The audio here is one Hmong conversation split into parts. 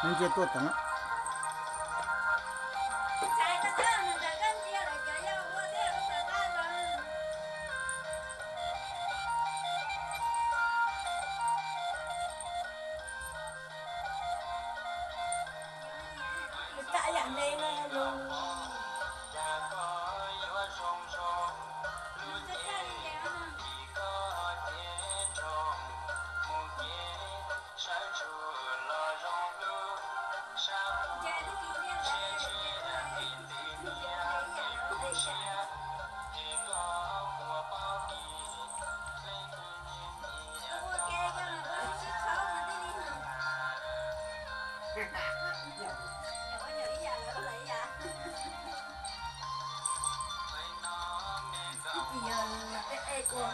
Nce tuaj tom no. Yog peb ej ua,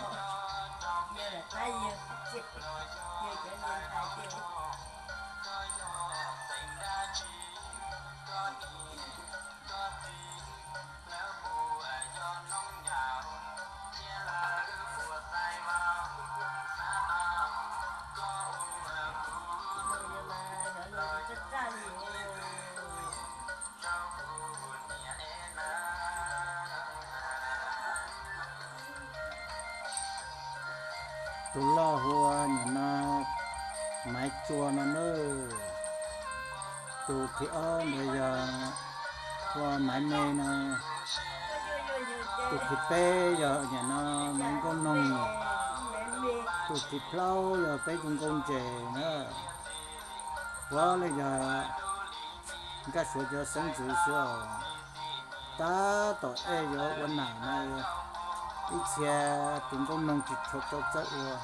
yog lam tab yog, yog cov niam tais ces. Tus loj hu ua nim no Maiv Tsua no na. Tus thib ob ntawd yog hu ua Maiv Me no. Tus thib peb yog nim no Maiv Nkauj Noog. Tus thib plaub yog peb tus nkauj ntses na. Puav leej yog nkaj suav cov xeeb ntxwv xwb os. Tab tom ej yuav ua nam no, ib txhia tus nkauj noog tsis tshua tau txawj ua.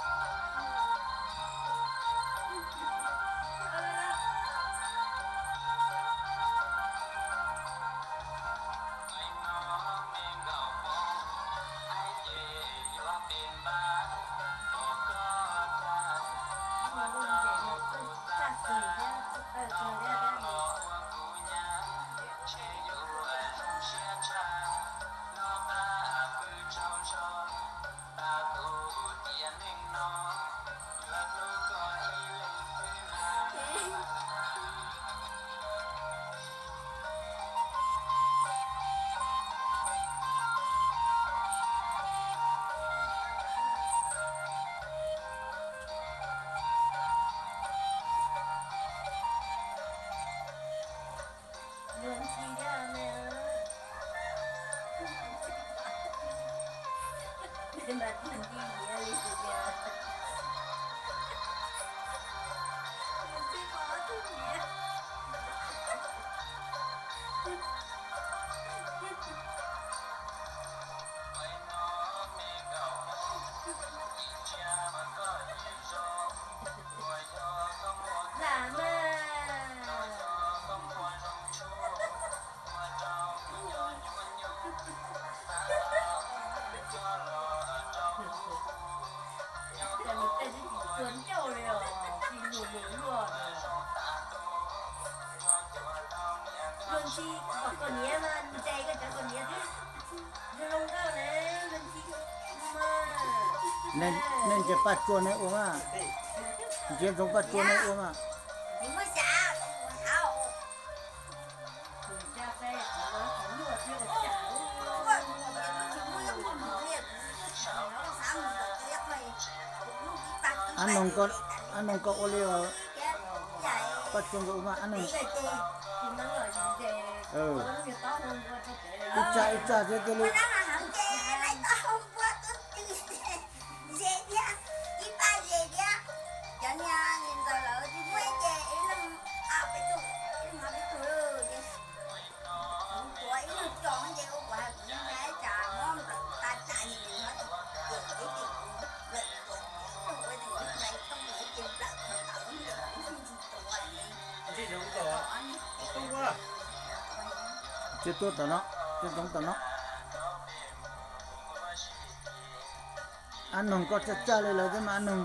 Nej ntsia Paj Tsua nej ua mas, ntsia ntsoov Paj Tsua nej ua mas. Ab Noog, koj ua li os. Paj Tsua nkawd ua mas Ab Noog. Ib tsaj ib tsaj thiab cia li. Cia tuaj tom no, cia ntsoov tom no. Ab Noog, koj tsaj tsaj li lawv thiab mas Ab Noog.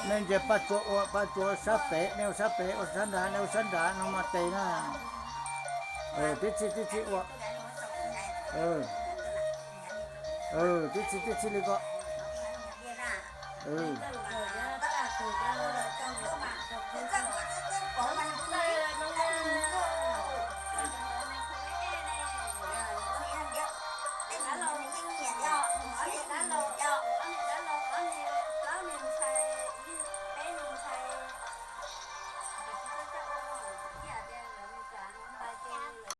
Nej ntsia Paj Tsua ua, Paj Tsua sab pem, nej ua sab pem, ua sab nrad, nej ua sab nrad no mas tes na. Tib txhij tib txhij ua. Twb txi twb txi li ko.